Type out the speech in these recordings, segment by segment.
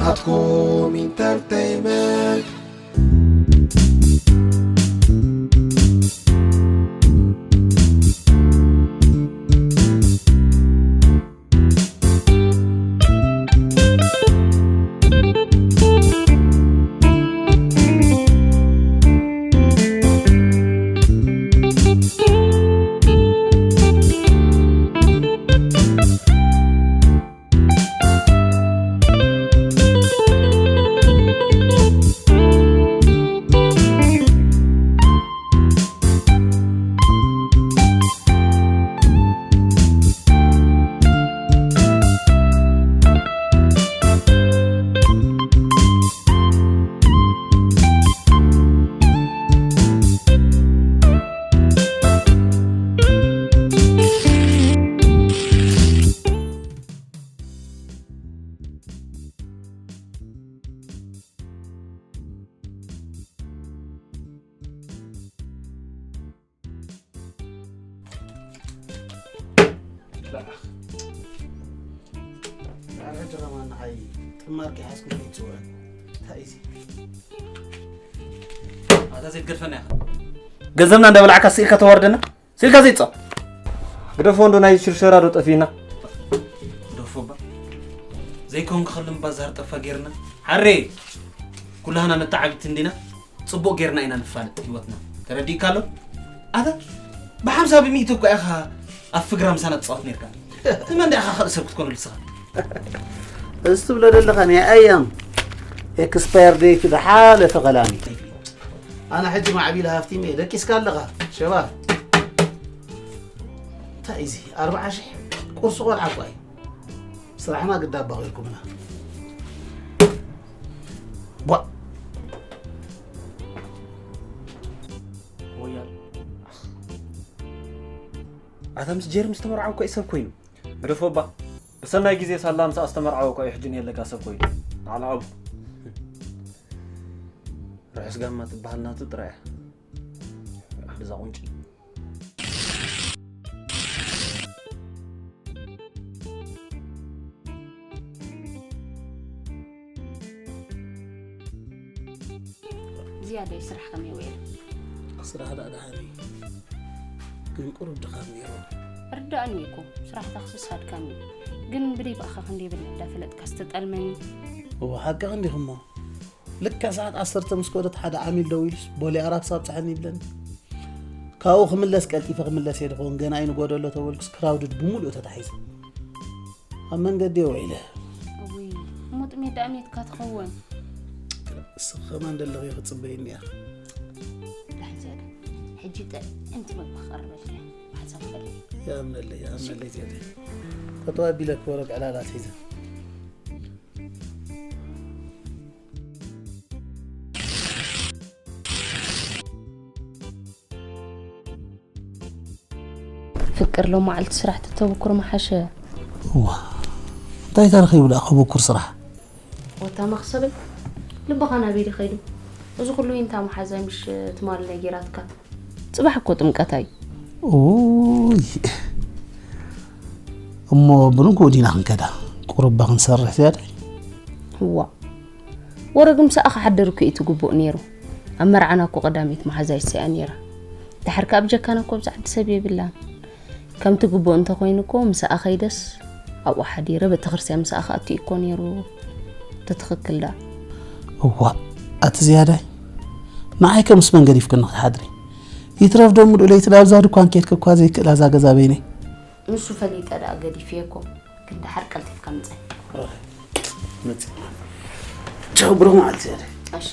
ኣትኩም ኢንተርተይመንት። ኣረ ሕጂ ከማን ንዓይ ጥማር ከይሓዝኩ ከይትፅውዐ። እንታይ እዚ? ኣታ ዘይትገድፈና ኢኻ። ገንዘብና እንዳበላዕካ ስኢልካ ተዋርደና? ስኢልካ ዘይትፃወት? ግደፎ እንዶ ናይ ሽርሸራ ዶ ጠፊና? ግደፎ እባ። ዘይኮን ክኸልን ባዛር ጠፋ ጌርና። ሓሬ! ኩላህና መተዓቢቲ እንዲና። ጽቡቕ ጌርና ኢና ንፋለጥ ህይወትና። ተረዲእካ ኣሎ? ኣታ ብሓምሳ ብሚእቲ እኳ ኢኻ ኣብ ፍግራ ምሳና ትጻወት ኔርካ። ትመን ዲኻ ካልእ ሰብ ክትኮነሉ ንስኻ? እዚ ትብሎ ዘለኻ ናይ ኣያም ኤክስፓየር ዴት ዝሓለፈ ከላሚ። ኣነ ሕጂ ማዕቢለ ሃፍቲም እየ። ደቂስካ ኣለኻ ሸባ። እንታይ እዚ ኣርብዓ ሽሕ ቁርሲ ቆልዓ እኳ እዩ። ስራሕና ግዳ ኣባቒልኩምና። ቧ። ወያል። ኣታ ምስ ጀርምስ ተመርዓው እኮ እዩ ሰብ ኮይኑ። ግደፎ እባ። ብሰናይ ግዜ ሳላ ምስ ኣስተመርዓው እኮ እዩ ሕጂ ንየለጋ ሰብ ኮይኑ። ንዓል ኣቡ። ርሑስ ጋማ ትበሃል ናቱ ጥራይ እያ። ብዛ ቁንጪ። ዝያዳይ ስራሕ ከመይ ውዒሉ? ስራሕ ደኣ ደሓን እዩ፣ ግን ቁሩብ ድኻም ነይሩ። ርዳእኒ እኮ፣ ስራሕ ታክስስ ኣድካሚ እዩ። ግን ብደይ ብኣኻ ክንደይ በለ እንዳፈለጥካ ዝተጠልመኒ። እወ፣ ሓቅኺ እንዲኹሞ። ልክዕ ሰዓት ዓሰርተ ምስ ከደት ሓደ ዓሚል ደው ኢሉስ፣ ቦሌ ኣራት ሳብ ጸሐኒ ይብለኒ። ካብኡ ክምለስ ቀልጢፈ ክምለስ እየ ድኸውን፣ ገና እዩ ንጎደሎ ተበልኩስ፣ ክራውድድ ብምሉኡ ተታሒዘ። ኣብ መንገዲ እየ ውዒለ። እውይ፣ እሞ ጥሜት ደኣ ሜትካ ትኸውን። እስኺ ከማን ደለኺ ክጽበይኒ እያ። ዳሕን ዝያዳ፣ ሕጂ ጥዕምቲ መግቢ ክቐርበልካ እየ። ብሓንሳብ ክበልዕ። ይኣምነለይ፣ ይኣምነለይ ዜደይ። ጠጠው ኣቢለ ክወረግ ዕላላት ሒዘ። ፍቅር ሎማዓልቲ ስራሕ ተተበኩር መሓሸ። እዋ፣ እንታይ ተረኺቡ ደኣ ከበኩር ስራሕ? ወታ መኽሰበይ፣ ልብኻ ናበይ ድዩ ከይዱ? እዚ ኩሉ ዊንታ መሓዛይ ምሽ ትማሊ ነጊራትካ። ጽባሕ እኮ ጥምቀት ኣዩ። ኡይ፣ እሞ ብንግኡ ዲና ክንከዳ? ቁሩባ ክንሰርሕ ዝያዳይ። እዋ፣ ወረ ግን ምሳኣ ክሓድር እኮ እዩ ትግቡእ ነይሩ። ኣብ መርዓና እኮ ቀዳመይቲ መሓዛይ እያ ነይራ። ድሓር ከኣ ብጀካና እኮ ኣብዚ ዓዲ ሰብ የብላን። ከምቲ ግቡእ እንተኾይኑ እኮ ምሳኣ ከይደስ ኣብኡ ሓዲረ ቤተክርስትያን ምሳኣ ክኣቱ እኮ ነይሩ። ተትኽክል ደኣ። እዋ፣ ኣቲ ዝያዳይ፣ ንዓይ ከ ምስ መን ገዲፍክኒ ክትሓድሪ? ይትረፍ ዶ ምሉእ ለይቲ ናብዛ ድኳን ኬድኪ እኳ ዘይክእል ኣዛ ገዛ በይነይ። ንሱ ፈሊጠ ደኣ ገዲፍየ እኮ፣ ግን ደሓር ቀልጢፍካ ምጸ። መጽ-፣ ቻው ብሩኽ መዓልቲ ዝያዳይ። እሺ።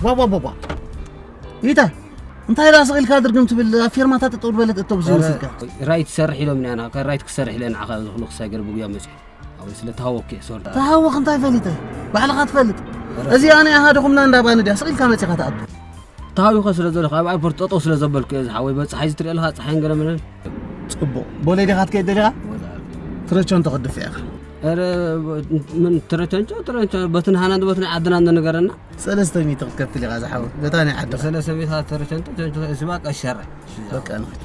ባባባባ። ኢታ እንታይ ዳ ስቕ ኢልካ ድርግም ትብል? ኣብ ፌርማታ ጠጠው ዝበለት እቶብስ ይመስልካ? ራይት ትሰርሕ ኢሎም ኢና። ካብ ራይት ክሰርሕ ኢለ ንዓኻ እዚ ኩሉ ክሳይ ገርብ ጉያ መፅእ። ኣብ ስለ ተሃወክ ሶሪ። ተሃወክ እንታይ ፈሊጠ? ባዕልኻ ትፈልጥ። እዚ ኣነ ኣሃደኹምና እንዳባኒ ድያ ስቕ ኢልካ መፂኻ ትኣቱ? ተሃዊኸ ስለ ዘለኹ ኣብ ኣርፖርት ጠጠው ስለ ዘበልኩ እየ ዝሓወይ። በፅሓይ ዝትሪኦ ኣለኻ ፀሓይን ገለመለን። ፅቡቕ። ቦሌ ዲኻ ትከይድ ደሊኻ? ትረቸንቶ ክድፍዕ ኢኻ። ኧረ ምን ትረቸንቾ ትረቸ በትን ሃናን በትን ዓድና እንደነገረና ሰለስተ ሚእቲ ክትከፍል ኢኻ ዝሓወ። በታ ናይ ዓድኻ። ሰለስተ ሚእቲ ትረቸንቶ ቸንቾ እስማ ቀሸረ። በቃ ንኽድ።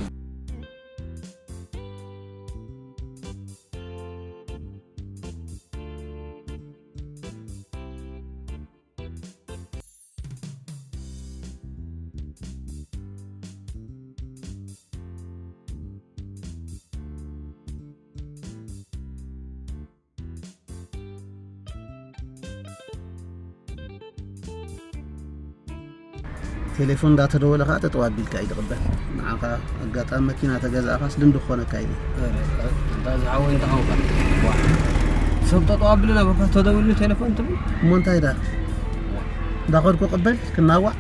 ቴሌፎን እንዳተደወለ ከዓ ጠጠው ኣቢልካ እዩ ዝቕበል። ንዓኻ ኣጋጣሚ መኪና ተገዛእኻስ ልምዲ ክኾነካ ኢሉ። እንታ ዝሓወይ እንተኾንካ ዋ፣ ሰብ ጠጠው ኣብልና በካ ተደውሉ ቴሌፎን ትብል። እሞ እንታይ ዳ እንዳኸድኩ ቅበል ክናዋዕ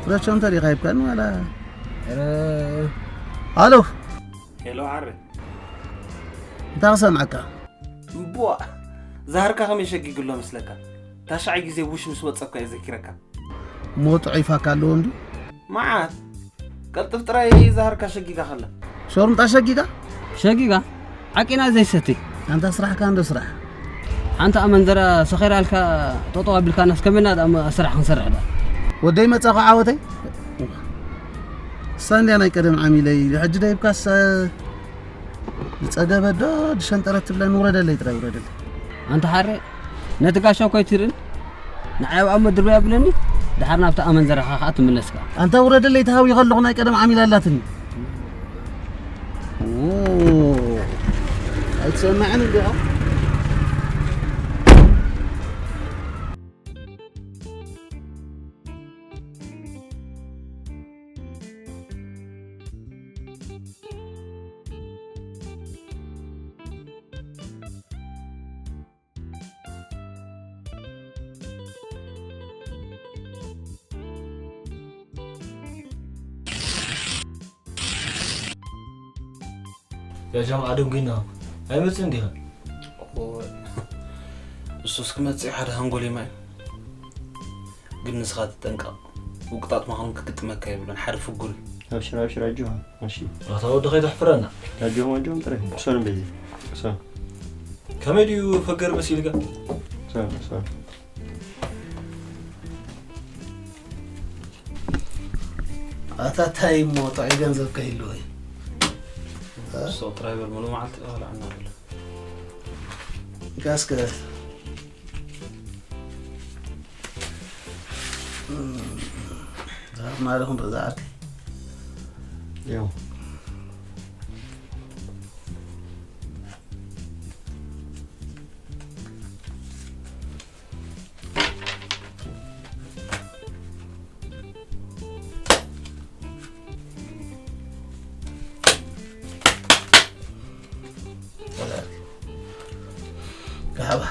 ፍረቸው እንተ ዲኻ ይብካኒ ዋላ። ኣሎ ሄሎ ዓረ እንታይ ክሰምዐካ? እምቡዋ፣ ዛህርካ ከመይ ሸጊግሎ መስለካ? ታሻዓይ ግዜ ውሽ ምስ ወጸብካ እየ ዘኪረካ። እሞ ጥዑይ ፋካ ኣለዎ እንዲ። መዓት ቀልጥፍ ጥራይ ዛህርካ ሸጊጋ ከላ። ሸርምጣ ሸጊጋ? ሸጊጋ ዓቂና ዘይሰቲ። ኣንታ ስራሕካ እንዶ ስራሕ። ሓንቲ ኣመንዘራ ሰኺራልካ ጠጠው ኣቢልካናስ ከመይና ደኣ ስራሕ ክንሰርሕ ደኣ? ወደይ መጻኻ ዓወተይ። እሳ እንድያ ናይ ቀደም ዓሚለይ ሕጂ ደይብካስ ዝጸገበት ዶ ዝሸንጠረት ትብለኒ ውረደለይ ጥራይ ውረደለይ። ኣንታ ሓረ ነቲ ጋሻ እኮ ኣይትርእን። ንዓይ ኣብኣ መድርበያ ብለኒ። ድሓር ናብቲ ኣመንዘራኻ ከዓ ትምለስካ። ኣንታ ውረደለይ ተሃዊ ከለኹ ናይ ቀደም ዓሚል ኣላትኒ። ኦ፣ ኣይትሰምዕን እንዲኻ? ያ ጀምዓ ደንጒና ኣይመጽእን ዲኻ? እሱስ ክመጽእ ሓደ ሃንጎል የማይ ግን ንስኻ ትጠንቀቕ። ውቅጣጥ ማኽን ክግጥመካ የብሉን ሓደ ፍጉር እዩ። ኣብሽር ኣብሽር ኣጆኻ። እሺ ኣታ ወዲ ከይተሕፍረና። ኣጆኹም ኣጆኹም ጥራይ። ቅሰኑ በዚ። ቅሰኑ። ከመይ ድዩ ፈገር መሲልካ? ቅሰኑ ቅሰኑ። ኣታ ታይ እሞ ጥዑይ ገንዘብ ከይሉ ወይ ሰው ትራይበር ሙሉ መዓልቲ ይበልዐና ኣሎ። ጋስከ ዛፍ ማለኹም ተዛኣክ ያው Gaba.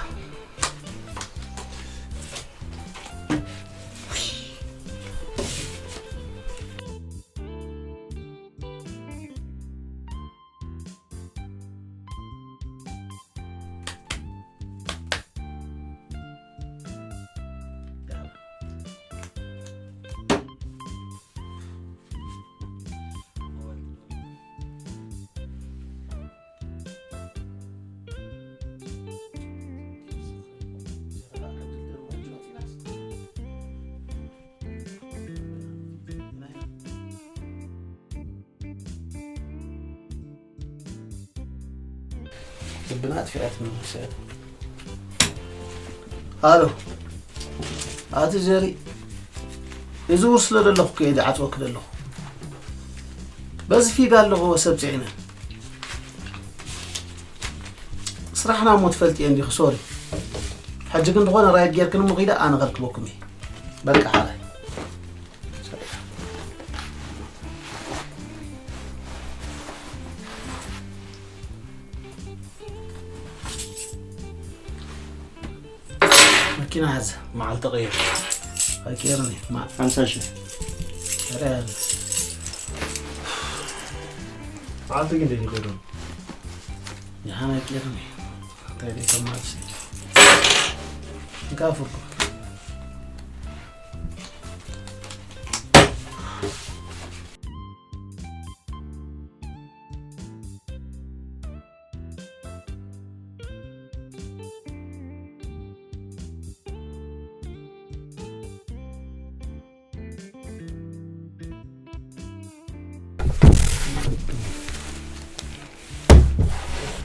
ልብና ኣጥፊኣት መሰል። ሃሎ ኣቲ ጀሪ፣ እዚ ውር ስለ ዘለኹ ከየ ዝዓፅወክ ዘለኹ። በዚ ፊጋ ኣለኹ ሰብ ፅዒነ። ስራሕና እሞ ትፈልጥዮ እንዲኺ ሶሪ። ሕጂ ግን ዝኾነ ራይድ ጌርክን እሞ ኺዳ ኣነ ከርክበኩም እየ። በቃ ሓራይ። መኪና ሓዘ። መዓልቲ ቀይር። ኣይቀይርን እየ። ማ ሓምሳ ሺሕ። ርኣያ። መዓልቲ ግን ደይኮዶም። ደሓን ኣይቀይርን እየ። እንታይ ደይ ተማልሲ? እንካ ፍርቁ።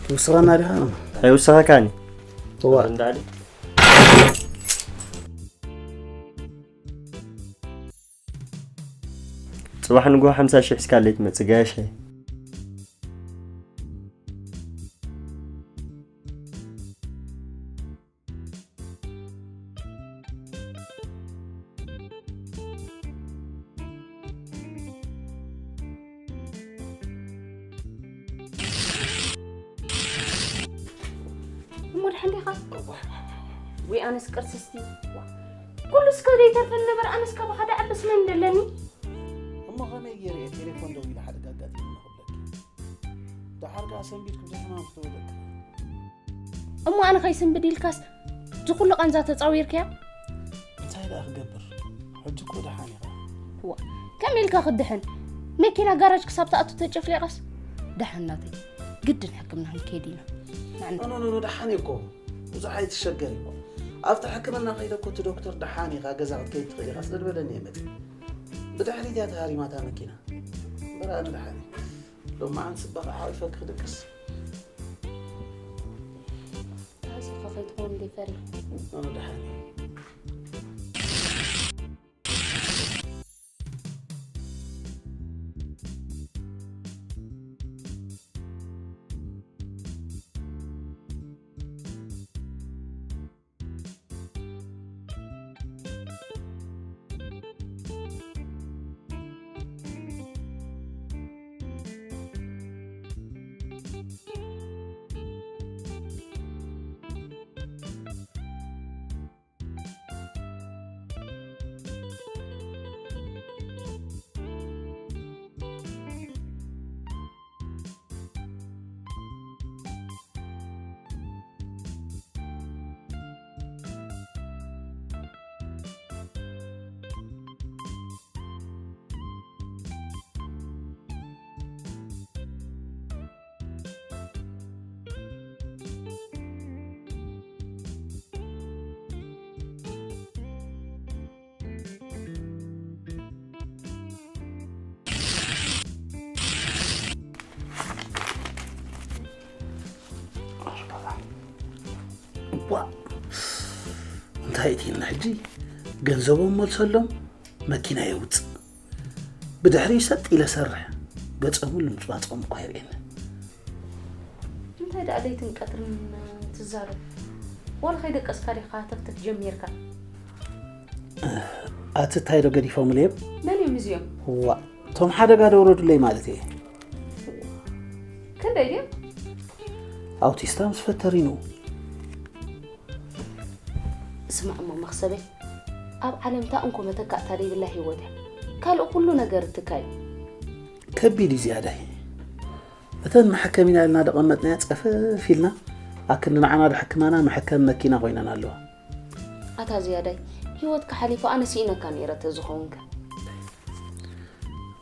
ትውስኸና ዲኻ? ኣይውስኸካን። እዋ። እንዳለ። ጽባሕ ንግሆ ሓምሳ ሺሕ ሒዝካለይ ትመጽእ ጋሻይ። እሞ ድሓን ዲኻ? ወይ ኣነስ ቅርስስቲ። ዋ፣ ኩሉ እስከ ዘይተርፈን ነበር፣ ኣነስ ካባኻ ደዓብስ መን ደለኒ? እሞ ከመይ ገይረ እየ ቴሌፎን ደዊለ ሓደጋ ኣጋጢሙኒ ክብለኪ? ደሓር ከኣ ሰንቢድኪ ብዘይ ሕማም ክትወደቂ። እሞ ኣነ ከይስንብድ ኢልካስ እዚ ኩሉ ቃንዛ ተጻዊርካያ? እንታይ ደኣ ክገብር? ሕጂ እኮ ደሓን ኢኻ። ዋ፣ ከመይ ኢልካ ክድሕን? መኪና ጋራጅ ክሳብ ትኣቱ ተጨፍሊቓስ? ደሓን ናተይ፣ ግድን ሕክምና ክንከይድ ኢና። ንዓና ኖ፣ ኖ፣ ኖ፣ ኖ፣ ደሓን እየ እኮ። ብዙሕ ኣይትሸገር እኮ። ኣብቲ ሕክምና ከይደ እኮ እቲ ዶክተር ደሓን ኢኻ፣ ገዛ ክትከይድ ትኽእል ኢኻ ስለ ዝበለኒ እየ መጺእ። ብድሕሪት እያ ተሃሪማ እታ መኪና። እምበር ኣነ ደሓን እየ። ሎማዓንቲ ጽባቐ ሓቒፈ ክድቅስ። ተሃሲኻ ከይትኸውን ደይ ፈሪሕ። ኣነ ደሓን እየ። ዋ፣ እንታይ እቲና ሕጂ? ገንዘቦም መልሰሎም፣ መኪና የውፅእ። ብድሕሪኡ ሰጥ ኢለ ሰርሕ፣ ገጾምን ልምጽባጾም እኳ የርእየኒ። እንታይ ደኣ ለይትን ቀትርን ትዛረብ? ዋላ ከይደቀስካ ዲኻ ተፍተፍ ጀሚርካ? ኣቲ እንታይ ዶ ገዲፎምለይ እዮም? መን እዮም እዚኦም? ዋ፣ እቶም ሓደጋ ደውረዱለይ ማለት እየ። ክንደይ ድዮም? ኣውቲስታ ምስ ፈተሪኑ። ስማዕ እሞ መኽሰበይ፣ ኣብ ዓለም እታ እንኮ መተካእታ ዘይብላ ህይወት እያ። ካልእ ኩሉ ነገር እትካ እዩ። ከቢድ እዩ ዝያዳይ። እተን መሐከሚና ኢልና ደቐመጥናያ ጸፈፍ ኢልና፣ ኣክንዲ ንዓና ደሐክማና መሐከሚ መኪና ኮይነን ኣለዋ። ኣታ ዝያዳይ፣ ህይወትካ ሓሊፉ ኣነ ስኢነካ ነይረ ተዝኸውንከ?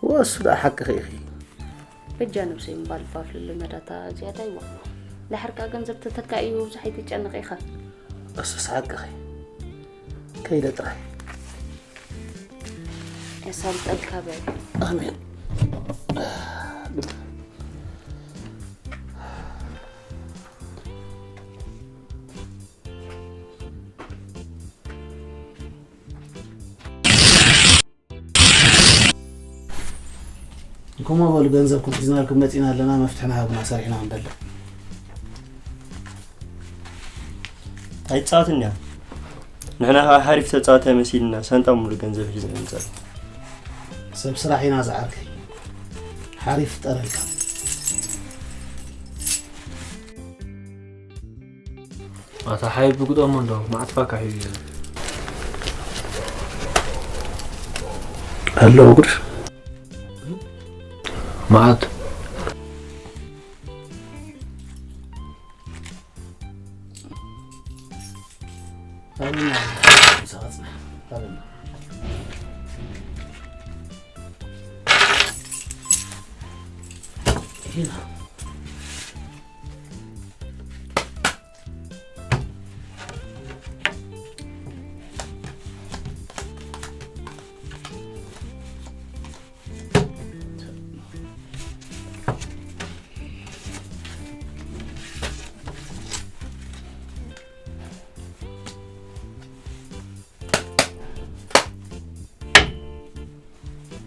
ወሱ ደኣ ሓቅኺ ኢኺ። በጃ ነብሰይ ምባል ባፍልሊ መዳታ ዝያዳይ ዋ። ደሓር ከኣ ገንዘብ ተተካኢ እዩ፣ ብዙሕ ኣይትጨነቕ ኢኻ። እሱስ ሓቅኺ። ከይደ ጥራይ። የሳልጠልካ በል። ኣሜን። እንኮሞ በሉ፣ ገንዘብኩም ሒዝናልኩም መጺና ኣለና፣ መፍትሕና ሃቡና፣ ሰሪሕና ክንበልዕ። ኣይትጻወትን እያ። ንሕና ከኣ ሓሪፍ ተጻዋታይ መሲልና ሳንጣ ሙሉ ገንዘብ ሒዝና ንጸል። ሰብ ስራሕ ኢና ዝዓርከይ። ሓሪፍ ጠረልካ። ኣታ ሓይብ ግጠሞ እንዶ፣ ማዕጥፋካ ሒዙ ዘሎ። ኣለዉ ጉድ። መዓት።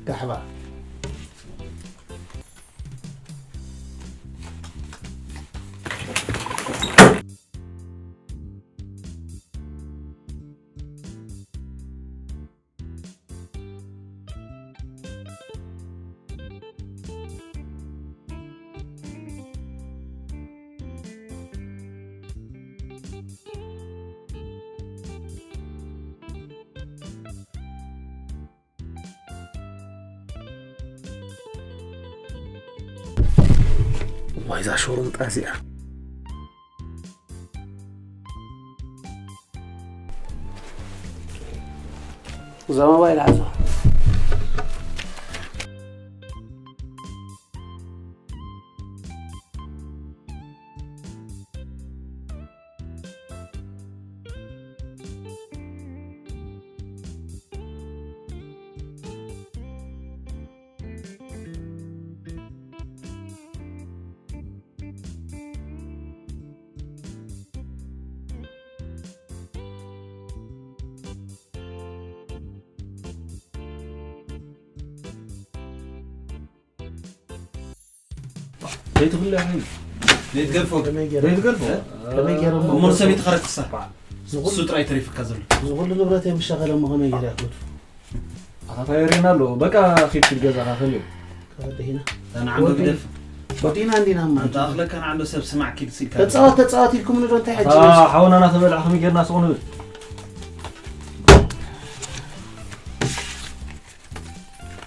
ጋሕባ። ዋይ፣ እዛ ሾርምጣ እዚኣ። እዛ ሞባይል ሓዛ። ዘይትኽእል ኣይኮነን። ዘይትገድፎ። ከመይ ገይረ-፣ ዘይትገድፎ። ከመይ ገይረ እሞ እሞ ንሰበይትኻ ረክሳ። ዝኹሉ እሱ ጥራይ ተሪፍካ ዘሎ። ዝኹሉ ንብረት እዮም ዝሸኸለ እሞ ከመይ ገይረ ይኣክል? ኣታታ የርእየና ኣሎ። በቃ ኺድ ኪድ ገዛኻ ኸልዮ። ከበደ ሂና። ንዓም ወዲ-፣ ግደፍ። ወዲና እንዲና እማ። ኣንታ ኣኽለካ ንዓሎ ሰብ ስማዕ ኪድ ሲልካ። ተጻወት፣ ተጻወት ኢልኩም ንዶ እንታይ ሕጂ? ኣታ ሓውና እናተበልዐ ከመይ ጌርና ስቕ ንብል?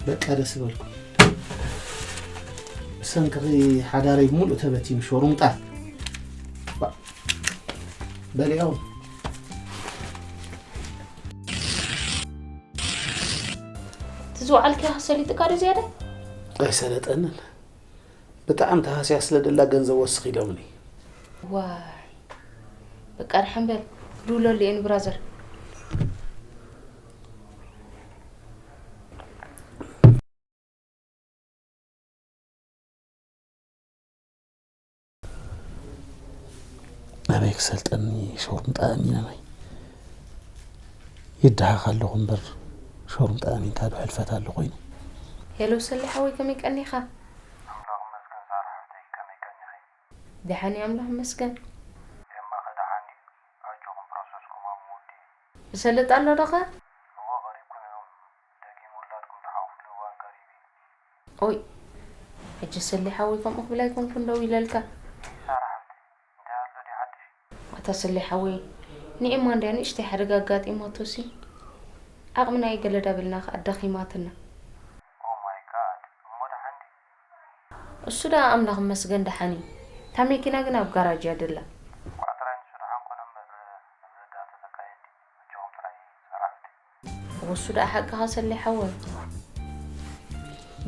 በቃ ደስ በልኩ። ብሰንክኺ ሓዳረይ ሙሉእ ተበቲኑ ሾሩምጣ። ባ-፣ በሊዖም። እቲ ዝወዓልካዮ ሰሊጥካ ዶ ዝያዳ? ኣይሰለጠንን። ብጣዕሚ ተሃስያ ስለ ደላ ገንዘብ ወስኽ ኢሎምኒ። ዋይ። በቃ ደሓን በል። ክድውለሉ እየ ንብራዘር። ኣበይ ክሰልጠኒ ሾርምጣ ኣሚነ ማይ። ይድሃኽ ኣለኹ እምበር ሾርምጣ ኣሚንካ ዶ ሕልፈት ኣሎ ኮይኑ። ሄሎ ሰሌ ሓወይ ከመይ ቀኒኻ? ኣምላኽ ይመስገን ሳራ ሓፍተይ ከመይ ቀኒኺ? ደሓን እየ ኣምላኽ ይመስገን። ኤማ ኸ ደሓን ድዩ? ኣጆኹም ፕሮሰስኩም ኣብ ምውዲ። ይሰልጥ ኣሎ ዶ ኸ? እወ ቀሪብኩም እዮም። ደጊም ውላድኩም ትሓቑፍሉ እዋን ቀሪቡ እዩ። ኦይ፣ ሕጂ ሰሌ ሓወይ ከምኡ ክብል ኣይኮንኩን ደው ኢለልካ። ሳራ ሓፍተይ፣ እንታይ ኣሎ ድዩ ሓድሽ? ኣታ ሰሌ ሓወይ፣ ንኤማ እንድያ ንእሽተይ ሓደጋ ኣጋጢማቶሲ፣ ዓቕምና እዩ ገለ ዳበልና ከኣ ኣዳኺማትና። ኦ ማይ ጋድ፣ እሞ ደሓን ድዩ? እሱ ደኣ ኣምላኽ ይመስገን ደሓን እዩ። እታ መኪና ግን ኣብ ጋራጅ እያ ደላ። እንኳዕ ጥራይ ንሱ ደሓን ኮነ እምበር፣ ንብረት ደኣ ተተካየ እንድዩ። ኣጆኹም ጥራይ ሳራ ሓፍተይ። ወሱ ደኣ ሓቅኻ ሰሌ ሓወይ።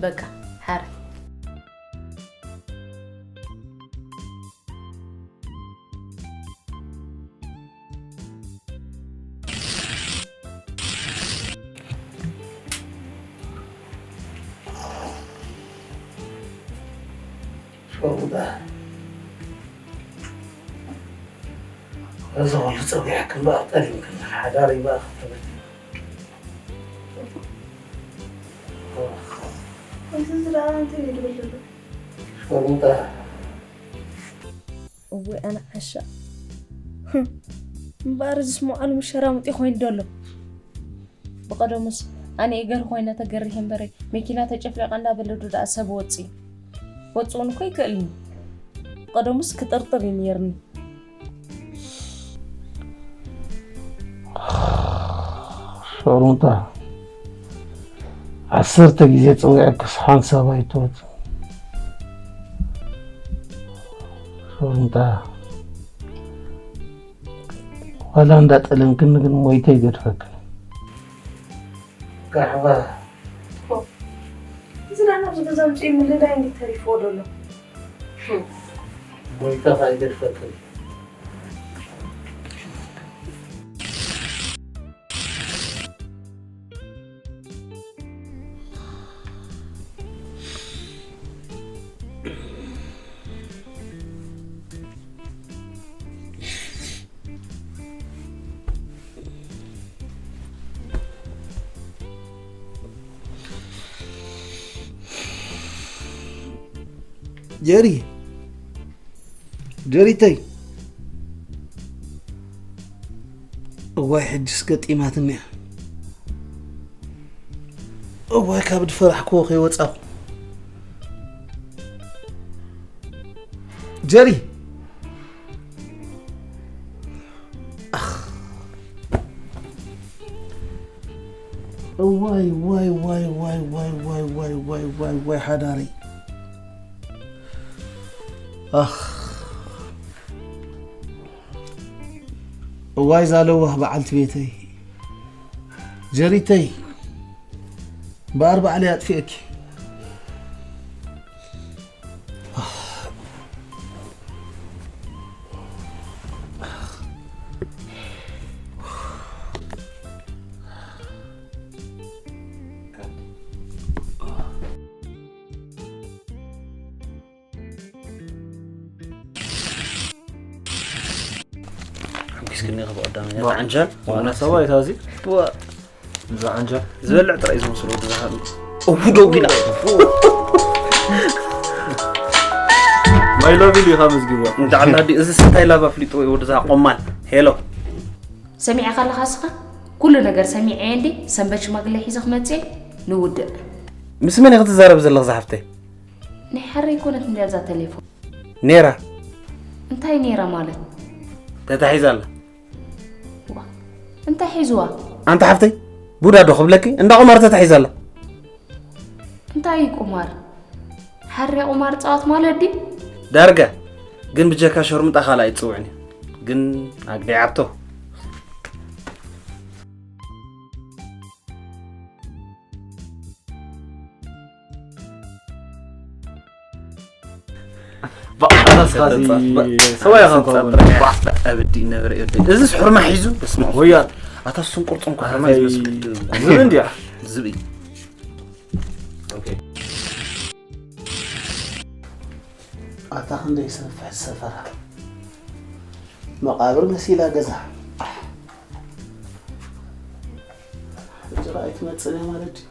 በቃ፣ ሓራይ። ሸውዳ፣ እዚ ኹሉ ጸዊዕክን በኣር ጠሊምክን ሓዳር ይበኣኽ ተበል። እዚ ዝረኣ እንታይ እዩ ዝብል ዘሎ? ሸውዳ። እወ ኣነ ዓሻ። እምበኣር እዚ ስሞዓሉ ምሸራሙጢ ኮይኑ ደሎ። ብቐደሙስ ኣነ እየ ገርሂ ኮይነ ተገሪሄ እምበረ፣ መኪና ተጨፍሊቓ እንዳበለ ዶ ደኣ ሰብ ወጽእ? ወጽኡን እኮ ይክእልኒ። ብቐደሙስ ክጥርጥር እዩ ነይርኒ። ሸሩንታ፣ ዓሰርተ ግዜ ጽዊዐክስ ሓንሳብ ኣይትወጽ። ሶርምታ ዋላ እንዳጠለምክኒ ግን ሞይተ ይገድፈክን። ጋሕባ። እዚ ዳና ኣብዚ ገዛ ውፅኢ ምልላይ እንዴት ተሪፍዎ ደሎ? ሞይተ ኸኣ ይገድፈክን። ጀሪ፣ ጀሪተይ። እዋይ፣ ሕጅስ ገጢማትኒ እያ። እዋይ፣ ካብ ዝፈራሕክዎ ከይወጻኹ። ጀሪ! ኣኽ። እዋይ፣ ዋይ፣ ዋይ፣ ዋይ፣ ሓዳረይ። ኣኽ። እዋይ፣ ዛለዋህ በዓልቲ ቤተይ። ጀሪተይ። እምበኣር ባዕለይ ኣጥፊኤኪ። ሓንኪስክኒ ኢኻ ብቐዳም እያ። ዋ። ዓንጃል። ዋና ሰብኣይ እታ እዚ። ዋ። እዛ ዓንጃል። ዝበልዕ ጥራይ እዩ ዝመስሎ ወዲ ዝሃሉ። እው፣ ደው ኢላ። My love ኢሉ ኢኻ መዝጊብዋ። እንዳ ዓላ ድዩ? እዚ ስንታይ ላባ ፍሊጥዎ እዩ ወዲ ዝሃ ቆማል። ሄሎ። ሰሚዕኻ ኣለኻ እስኻ? ኩሉ ነገር ሰሚዐ እንዴ? ሰንበት ሽማግለ ሒዘ ክመጽእ ንውድእ። ምስ መን ኢኺ ትዛረቢ ዘለኺ ዝሓፍተይ? ናይ ሓረይ ኮነት እንድያ እዛ ቴሌፎን። ኔራ። እንታይ ኔራ ማለት? ተታሒዛ ኣላ። ዋ፣ እንታይ ሒዝዋ? ኣንታ ሓፍተይ፣ ቡዳ ዶ ክብለኪ? እንዳ ቁማር ተታሒዛ ኣላ። እንታይ እዩ ቁማር? ሓረ ቁማር ጻወት ማለት ድዩ? ዳርጋ። ግን ብጀካ ሸርሙጣ ካልእ ኣይትጽውዕን እዩ። ግን ኣግዲዓቶ። ባዕላ ስኻ እዚ ሰብኣይ ኢኻ እኮ። ባዕ፣ ኣብዲ ነበረ እዩ። እዚስ ሕርማ ሒዙ፣ በስመ ኣብ። ወያ። ኣታ እሱን ቅርጹን እኮ ሕርማ እዩ ዝመስል። ዝብኢ እንድያ። ዝብኢ። ኦኬ። ኣታ ክንደይ ሰፍሕ ሰፈራ። መቓብር መሲላ ገዛ። ሕጂ ኸኣ ኣይትመጽእን እያ ማለት ድዩ?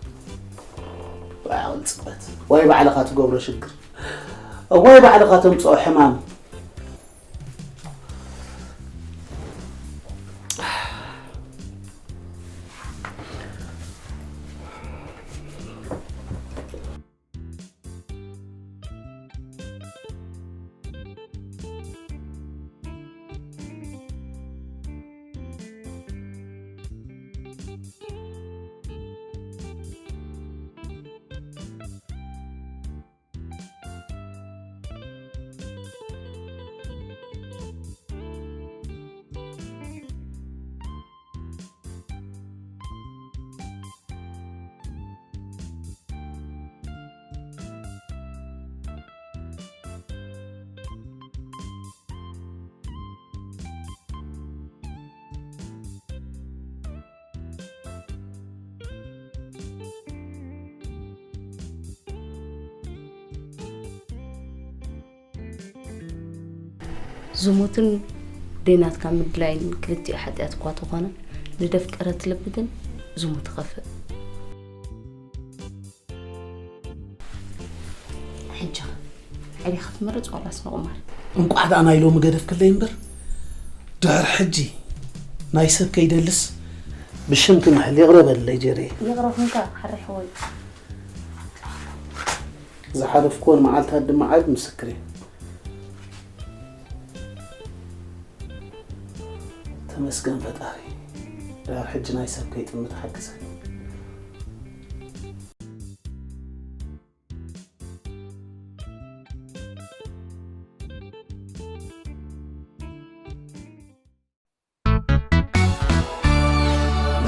ወይ ዓቕሊ ጽበት። ወይ ባዕልኻ ትገብሮ ሽግር። ወይ ባዕልኻ ተምጽኦ ሕማም። ዝሙትን ደይናትካ ምድላይን ክልቲኡ ሓጢኣት እኳ ተኾነ፣ ንደፍቀረት ልቢ ግን ዝሙት ይኸፍእ። ሕጂ ኸ ንዓይ ዲኻ ትመርጽ ዋላስ ንቑማር? እንቋዕ ደኣ ናይ ሎሚ ገደፍክለይ እምበር፣ ድሕሪ ሕጂ ናይ ሰብ ከይደልስ ብሽም ክምሕል ይቕረ በለይ ጀርየ። ይቕረ ኩንካ ሓራይ ሕወይ። ዝሓለፍክወን መዓልታት ድማ ዓቢ ምስክር እየን። ተመስገን ፈጣሪ፣ ድሕሪ ሕጂ ናይ ሰብ ከይጥምት ሓግዘኒ።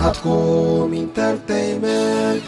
ኣትኩም ኢንተርተይመንት